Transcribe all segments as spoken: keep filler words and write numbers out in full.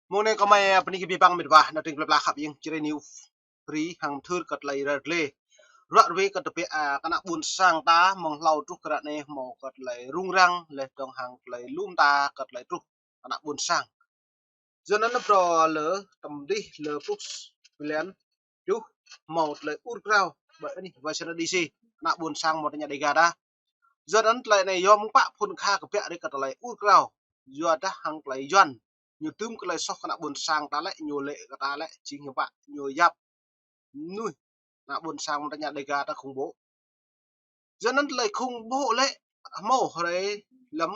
Mơ̆ng anai kơmơi, a, bơni kơ abih bang met wa, ană tring plơi pla khăp ing, Jrai News brơi hăng mơthưr kơ tơlơi ră lĕ. Ruă rơwe kơ tơbiă, a, kơ ană ƀôn sang ta, mơ̆ng hlâo truh kơ ră anai hmâo kơ tơlơi rŭng răng, laih dơ̆ng hăng tơlơi lŏm ta kơ tơlơi truh kơ ană ƀôn sang. Yua anŭn brơi lĕ tơm dih lĕ pluh blan tơjuh hmâo tơlơi ur krao ƀơi anih Washington D C, ană ƀôn sang mơ̆ng tơña Dega ta. Yua anŭn tơlơi anai yua mơ̆ng pă phŭn kha kơbiă rơi kơ tơlơi ur krao. Yua dah hăng tơlơi Yuan ñu tŭm kơ tơlơi soh kơ ană ƀôn sang ta lĕ, ñu lĕ kơ ta lĕ, jing hiư̆m pă ñu yap mơnuih ană ƀôn sang mơ̆ng tơña Dega ta khủng bố. Yua anŭn tơlơi khủng bố lĕ hmâo hrơi lăm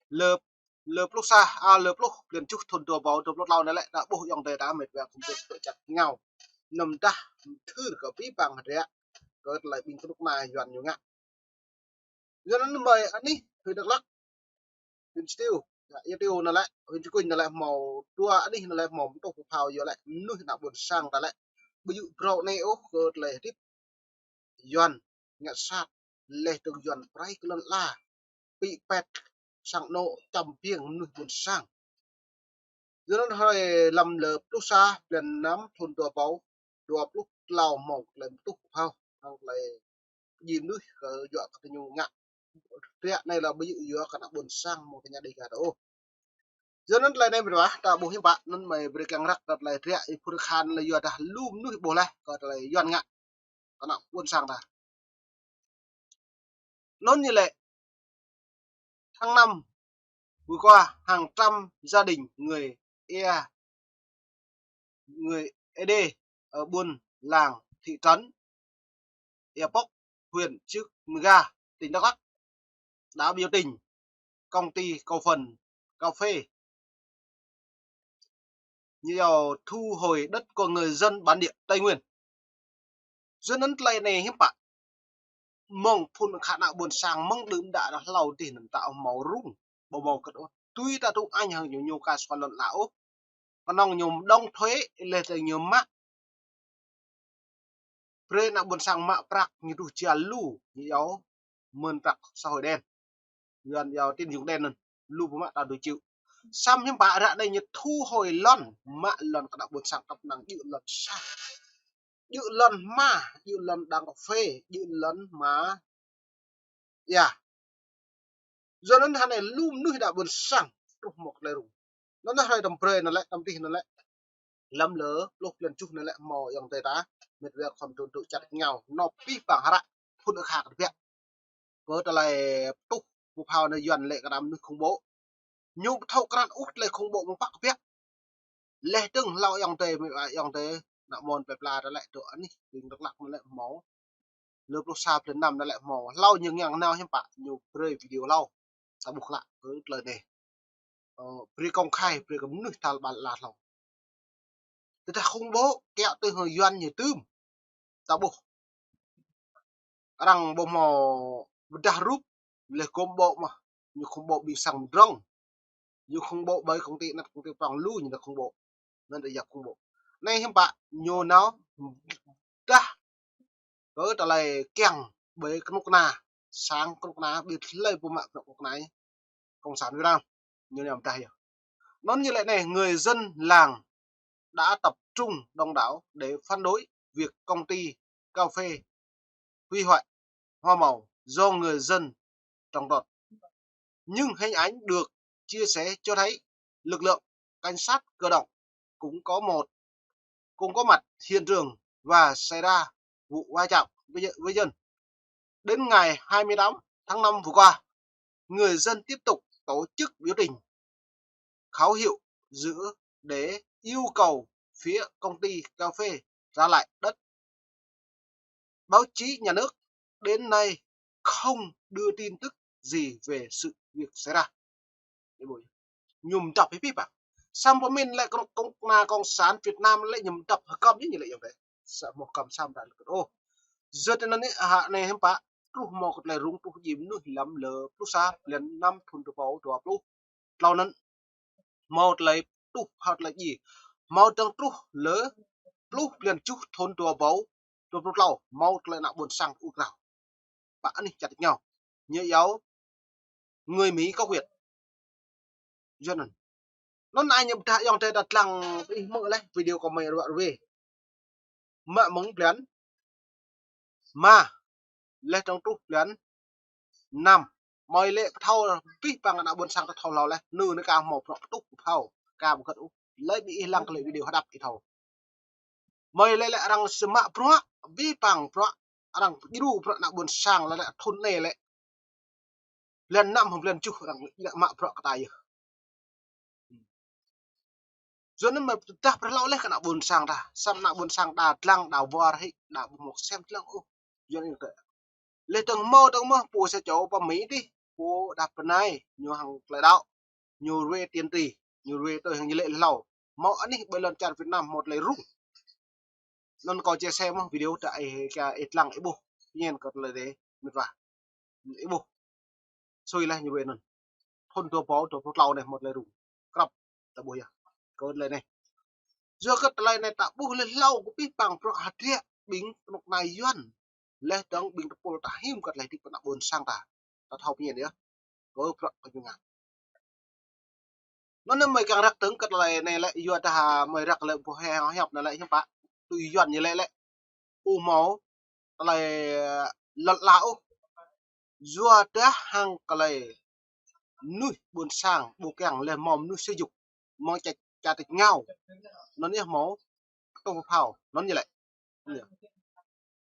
lơ, lơ pluh sa, a, lơ pluh blan tơjuh thŭn dua rơbâo dua pluh klâo anai lĕ, ta ƀuh ayŏng adơi ta met wa khum tŭ čăt ngao. Anăm dah mơthưr kơ abih bang hơdră kơ tơlơi ƀing kơnuk kơna Yuan ñu ngă. Yua anŭn ƀơi anih huyện Dak Lak, huyện Ia Tiêu, ya, Ia Tiêu anai lĕ, huyện Chư Kuin anai lĕ hmâo dua anih anai lĕ hmâo pơtuh pơphao yua lĕ mơnuih ană ƀôn sang ta lĕ ƀu djơ̆ brơi anai ôh kơ tơlơi hơdip Yuan ngă sat, laih dơ̆ng Yuan pơrai kơ lŏn ala, pĭ pet sang anŏ čăm biêng mơnuih ƀôn sang. Yua anŭn hrơi lăm lơ pluh sa blan năm thŭn dua rơbâo dua pluh klâo hmâo tơlơi pơtuh pơphao hăng tơlơi pơdjai mơnuih kơ yua kơ tơñu ngă. Ră anai lĕ ƀu djơ̆ yua kơ ană ƀôn sang mơ̆ng tơña Dega ta ôh. Yua anŭn tơlơi anai met wa, ta ƀuh hiư̆m pă, anŭn mơi brơi kiăng răk kơ tơlơi ră ih phŭn khan lĕ yua dah lu mơnuih ƀuh laih kơ tơlơi Yuan ngă kơ ană ƀôn sang ta. Anŭn ñu lĕ, tháng năm vừa qua, hàng trăm gia đình người Ea, người Ê Đê ở buôn làng, thị trấn Ea Pŏk, huyện Chư Mơga, tỉnh Đắk Lắk đã biểu tình công ty cổ phần cà phê như yêu thu hồi đất của người dân bản địa Tây Nguyên. Yua anŭn tơlơi anai hiư̆m pă, mơ̆ng phŭn kha ană ƀôn sang mơ̆ng đưm đă dah hlâo dih anŭn ta ƀu hmâo rŭng, ƀu hmâo kơ̆t ôh. Tui ta tŭ añ hăng ñu, ñu ka sual lŏn ala ôh. Kơnơ̆ng ñu mơ̆ng đóng thuế, laih dơ̆ng ñu mă brơi ană ƀôn sang mă prăk ñu truh jia lu, ñu iâu mơ̆n prăk xã hội đen. Yuan iâu tín dụng đen anŭn, lu pơmă ta dui triệu. Samơ̆ hiư̆m pă ră anai ñu thu hồi lŏn, mă lŏn kơ ană ƀôn sang tơpă năng djơ̆ lŏn sah. Djơ̆ lŏn hma, djơ̆ lŏn đang cà phê, djơ̆ lŏn hma. Ya. Yua anŭn hơnai lu mơnuih ană ƀôn sang truh hmâo tơlơi rŭng. Anŭn hrơi tơm brơi anai lĕ, tơm dih anai lĕ, lăm lơ pluh blan tơjuh anai lĕ hmâo ayŏng adơi ta met wa khom tŭ čăt ngao, anŏ abih bang hră phŭn kha kơbiă kơ tơlơi pơtuh pơphao anai Yuan lĕ kơ ană mơnuih khủng bố. Ñu ƀu thâo krăn ôh tơlơi khủng bố mơ̆ng pă kơbiă. Laih dơ̆ng hlâo ayŏng adơi, met wa ayŏng adơi, ană mơ̆n plơi pla ta lĕ dŏ anih, ƀing Dak Lak anai lĕ hmâo. Lơ pluh sa blan năm anai lĕ hmâo. Hlâo ñu ngă nao hiư̆m pă, ñu brơi video hlâo. Ta ƀuh klă kơ tơlơi anai. Ơ, brơi công khai, brơi kơ mơnuih tal ƀal ala hlâo. Tơdah khủng bố, kiăng tui hăng Yuan ñu tŭm. Ta ƀuh. Arăng ƀu hmâo pơdah rup, laih khủng bố mơ̆. Ñu khủng bố ƀing sang mơdrŏng. Ñu khủng bố ƀơi công ty anŭn, công ty prŏng lu ñu dah khủng bố. Anŭn dah yap khủng bố. Anai hiư̆m pă, ñu nao dah kơ tơlơi kiăng ƀơi kơnuk kơna, sang kơnuk kơna, ƀing tơlơi pơmă kơnuk kơna cộng sản Việt Nam. Ñu nao dah yơh. Anŭn ñu lĕ anai, người dân làng đã tập trung đông đảo để phản đối việc công ty cà phê hủy hoại hoa màu do người dân trồng trọt. Nhưng hình ảnh được chia sẻ cho thấy lực lượng cảnh sát cơ động cũng có một, cũng có mặt hiện trường và xảy ra vụ va chạm với, với dân. Đến ngày hai mươi tám tháng năm vừa qua, người dân tiếp tục tổ chức biểu tình khẩu hiệu giữa để yêu cầu phía công ty cà phê trả lại đất. Báo chí nhà nước đến nay không đưa tin tức gì về sự việc xảy ra. Ñu mơdrŏp hĭ pĭ pă. Samơ̆ pơmĭn lĕ kơnuk kơna cộng sản Việt Nam lĕ ñu mơdrŏp hơkăm ñu lĕ yơh dêh. Samơ̆ hơkăm samơ̆ dah lĕ kơ ôh. Yua anŭn anai, hă anai hiư̆m pă, truh hmâo kơ tơlơi rŭng, truh djai mơnuih lăm lơ pluh sa blan năm thŭn dua rơbâo dua pluh klâo anŭn. Hmâo tơlơi truh, hmâo tơlơi djai. Hmâo dơ̆ng truh lơ pluh blan tơjuh thŭn dua rơbâo dua pluh klâo, hmâo tơlơi ană ƀôn sang ur krao. Pă anih čăt ngao. Ñu iâu người Mỹ gốc Việt. Yua anŭn. Anŭn ai ñu pơdah ayŏng adơi ta lăng ih mơ̆ leh video kơ mơi ruă ruê. Mă mơ̆ng blan rơma, leh dơ̆ng truh blan năm. Mơi lĕ pơthâo abih bang ană ƀôn sang ta thâo hlâo leh, nư nư ka hmâo bruă pơtuh pơphao, ka ƀu kơ̆t ôh. Lĕ ƀing ih lăng kơ lĕ video hơđăp ih thâo. Mơi lĕ lĕ arăng sơmă bruă, abih bang bruă, arăng pơdjru bruă ană ƀôn sang lĕ lĕ thŭn anai lĕ. Blan năm hăng blan tơjuh arăng lĕ mă bruă kơ ta yơh. Yua anŭn mơi pơdah pơhlâo leh kơ ană ƀôn sang ta. Samơ̆ ană ƀôn sang ta lăng, ta war hĭ, ta ƀu hmâo sem lăng ôh. Yua anŭn tơ. Leh dơ̆ng hmâo dơ̆ng mơ̆ pô sa čô pơ Mi dih, pô đah pơnai, ñu hăng tơlơi đaŏ, ñu ruê tiên tri, ñu ruê tui hăng ñu lĕ hlâo. Hmâo anih ƀơi lŏn čar Việt Nam hmâo tơlơi rŭng. Anŭn kâo chia sẻ mơ̆ video ta ih ka ih lăng ih ƀuh. Ñen kơ tơlơi dêh, mĭt wa. Ih ƀuh. Sui leh ñu ruê anŭn. Thŭn dua rơbâo dua pluh klâo anai hmâo tơlơi rŭng. Krăp. Ta ƀuh yơh. Kơ tơlơi anai. Yua kơ tơlơi anai ta ƀuh leh hlâo kơ abih bang bruă hơdră ƀing kơnuk kơna Yuan. Leh dơ̆ng ƀing tơpul ta him kơ tơlơi hơdip ană ƀôn sang ta. Ta thâo pơñen yơh. Kơ bruă kơ ñu ngă. Anŭn anai mơi kiăng răk dơ̆ng kơ tơlơi anai lĕ, yua dah mơi răk lĕ ƀu hĕ hŏ hiăp anai lĕ hiư̆m pă. Tui Yuan ñu lĕ lĕ. Ƀu hmâo tơlơi lŏn ala ôh. Yua dah hăng tơlơi mơnuih ƀôn sang ƀu kiăng leh hmâo mơnuih sơyŭk, hmâo čăt, čăt ngao. Anŭn yơh hmâo pơtuh pơphao. Anŭn ñu lĕ.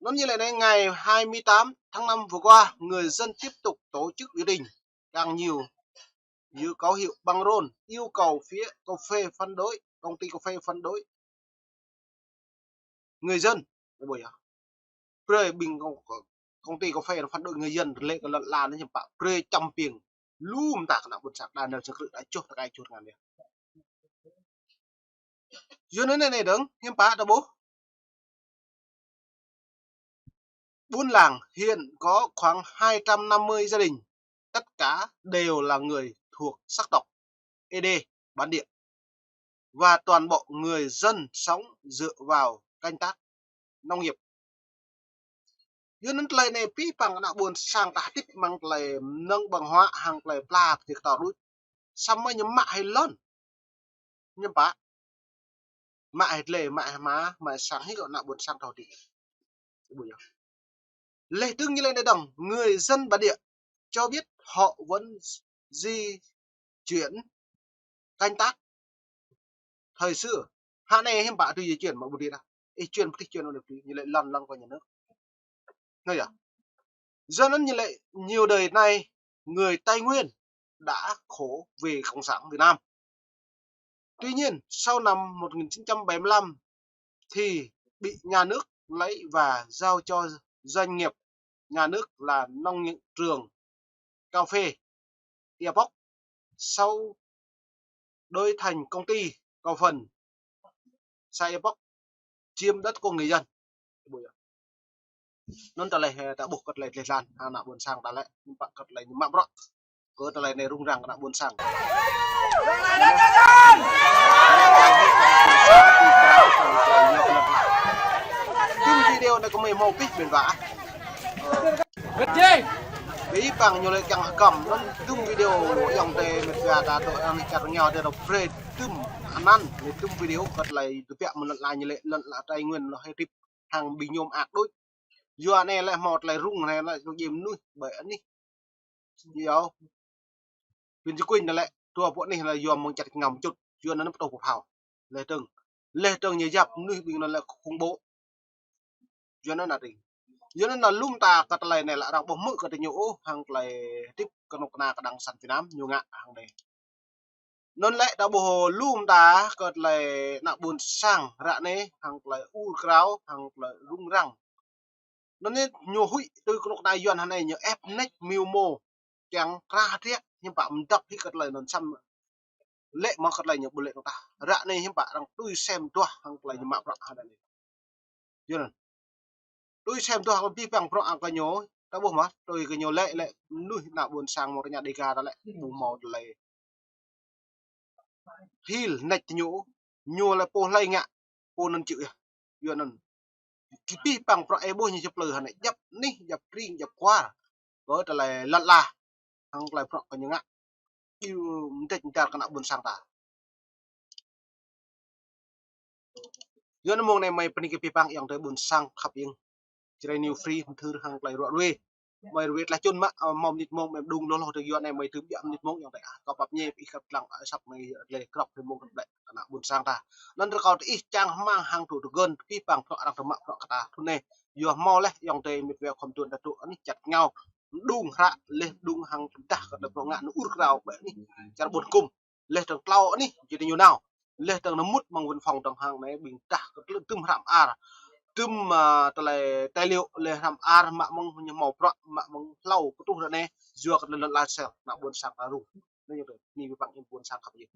Anŭn ñu lĕ anai, ngày hai mươi tám tháng năm vừa qua, người dân tiếp tục tổ chức biểu tình, gắn nhiều dữ khẩu hiệu bằng rôn, yêu cầu phía cà phê phản đối, công ty cà phê phản đối người dân. Ơ, ƀuh yơh. Brơi ƀing công, công ty cà phê phản đối người dân lĕ kơ lŏn ala anai hiư̆m pă brơi čăm piêng. Lŏm ta kơ ană ƀôn sang đa nao sang krư̆ đa čuh ta kai čuh ngăn yơh. Yua anŭn anai dơ̆ng, hiư̆m pă ta ƀuh. Buôn Làng hiện có khoảng hai trăm năm mươi gia đình, tất cả đều là người thuộc sắc tộc Ê Đê bản địa và toàn bộ người dân sống dựa vào canh tác nông nghiệp. Yua anŭn tơlơi anai abih bang ană ƀôn sang ta hơdip amăng tơlơi mơnơ̆ng ƀơ̆ng huă hăng tơlơi pla pơtih kơtor đôč. Samơ̆ ñu mă hĭ lŏn. Hiư̆m pă. Mă hĭ tơlơi, mă hĭ hma, mă hĭ sang hĭ kơ ană ƀôn sang thâo hơdip. Ƀuh yơh. Leh dơ̆ng ñu lĕ anai dơ̆ng, người dân bản địa cho biết họ vẫn di chuyển canh tác thời xưa. Hă anai hiư̆m pă tui di chuyển mă ƀu djơ̆ dah. Ih chuyển pơtih chuyển anai pơtih, ñu lĕ lŏn lŏn kơ nhà nước. Anai yơh. Yua anŭn ñu lĕ nhiều đời nay người Tây Nguyên đã khổ vì Cộng sản Việt Nam. Tuy nhiên, sau năm một nghìn chín trăm bảy mươi lăm thì bị nhà nước lấy và giao cho doanh nghiệp nhà nước là nông trường cà phê Epoch sau đổi thành công ty cổ phần Sa Epoch chiếm đất của người dân. Anŭn tơlơi, ơ, ta ƀuh kơ tơlơi tơlơi lan, ană ƀôn sang ta lĕ, hiư̆m pă kơ tơlơi ñu mă bruă. Kơ tơlơi anai rŭng răng kơ ană ƀôn sang. Tŭm video anai kơ mơi hmâo pih ƀing wa. Gơ̆t jĕ. Abih bang ñu lĕ kiăng hơkăm, anŭn tŭm video ayŏng adơi mĕt wa ta tŏ anai čar rơngiao adơi rŏ brơi tŭm anăn, lĕ tŭm video kơ tơlơi tơbiă mơ̆ng lŏn ala ñu lĕ lŏn ala Tây Nguyên lŏ hơdip hăng ƀing ñu mơak đôč. Yua anai lĕ hmâo tơlơi rŭng anai lĕ ñu djơ̆ mơnuih ƀơi anih. Yua. Huyện Chư Kuin anai lĕ, dua pô anih lĕ yua mơ̆ng čăt ngao mơčŭt. Yua anŭn pơtuh pơphao. Leh dơ̆ng. Leh dơ̆ng ñu yap mơnuih ƀing anŭn lĕ khủng bố. Yua anŭn anai. Yua anŭn anŭn lŏm ta kơ tơlơi anai lĕ arăng ƀu hmư̆ kơ tơ ñu ôh hăng tơlơi hơdip kơnuk kơna kơđang sang Việt Nam ñu ngă hăng anai. Anŭn lĕ ta ƀuh lŏm ta kơ tơlơi ană ƀôn sang ră anai hăng tơlơi ur krao hăng tơlơi rŭng răng. Anŭn anai ñu huĭ tui kơnuk kơna Yuan hă anai ñu ĕp nĕč mơyŭ mơ̆ kiăng krah hơdră hiư̆m pă mơdăp hĭ kơ tơlơi anŭn samơ̆ lĕ mơ̆ kơ tơlơi ñu ƀu lĕ tơ̆ng tah. Ră anai hiư̆m pă arăng tui sem duah hăng tơlơi ñu mă bruă hă anai. Yua anŭn. Tui sem duah kơ abih bang bruă hăng kơ ñu, ta ƀuh mơ̆, tui kơ ñu lĕ lĕ mơnuih ană ƀôn sang mơ̆ng rơngiă Đêga ta lĕ ƀu hmâo tơlơi hil nĕč ñu, ñu lĕ pô hlơi ngă, pô anŭn čư̆ yơh. Yua anŭn. Kơ abih bang bruă ih ƀuh ñu čơplư hă anai, djăp anih, djăp tring, djăp kwar. Kơ tơlơi lŏn ala, hăng tơlơi bruă kơ ñu ngă. Iâu mơdĕč mơdar kơ ană ƀôn sang ta. Yua anŭn mông anai mơi pơni kơ pih pang ayŏng adơi ƀôn sang khăp ing. Jrai New Free mơthưr hăng tơlơi ruă ruê. Mơi ruê tơlơi čun mă, ơ, hmâo mơnit mông mơi mơđung lôh lôh tơ yua anai mơi tŭ biă mơnit mông ayŏng adơi ah. Kâo pap ñe pih kăp lăng, ơ, săp mơi lĕ krăp hĭ mông kăp lĕ ană ƀôn sang ta. Anŭn rơkâo tơ ih čang hmang hăng tŭ tơgơ̆n pih pang prăk arăng tơmă prăk kơ ta. Thun anai yua hmâo lĕ ayŏng adơi mĕt wa khŏm tuan ta tŭ anih čăt ngao. Mơđung hră lĕ mơđung hăng pơdah kơ tơlơi prŏng ngă anŭn ur krao ƀĕ anih. Čar ƀôn kŭm. Leh dơ̆ng tlâo anih, jing ñu nao. Leh dơ̆ng nao mŭt mơ̆ng văn phòng dơ̆ng hăng anai ƀing dah kơ tơlơi tŭm hră mơar. Tŭm, ơ, tơlơi tài liệu leh hră mơar mă mơ̆ng ñu hmâo prăk, mă mơ̆ng hlâo kơ tuh ră anai, yua kơ tơlơi lŏn lai sel, ană ƀôn sang ta rŭng. Anai ñu tơ, anai pih pang ƀôn sang khăp ing.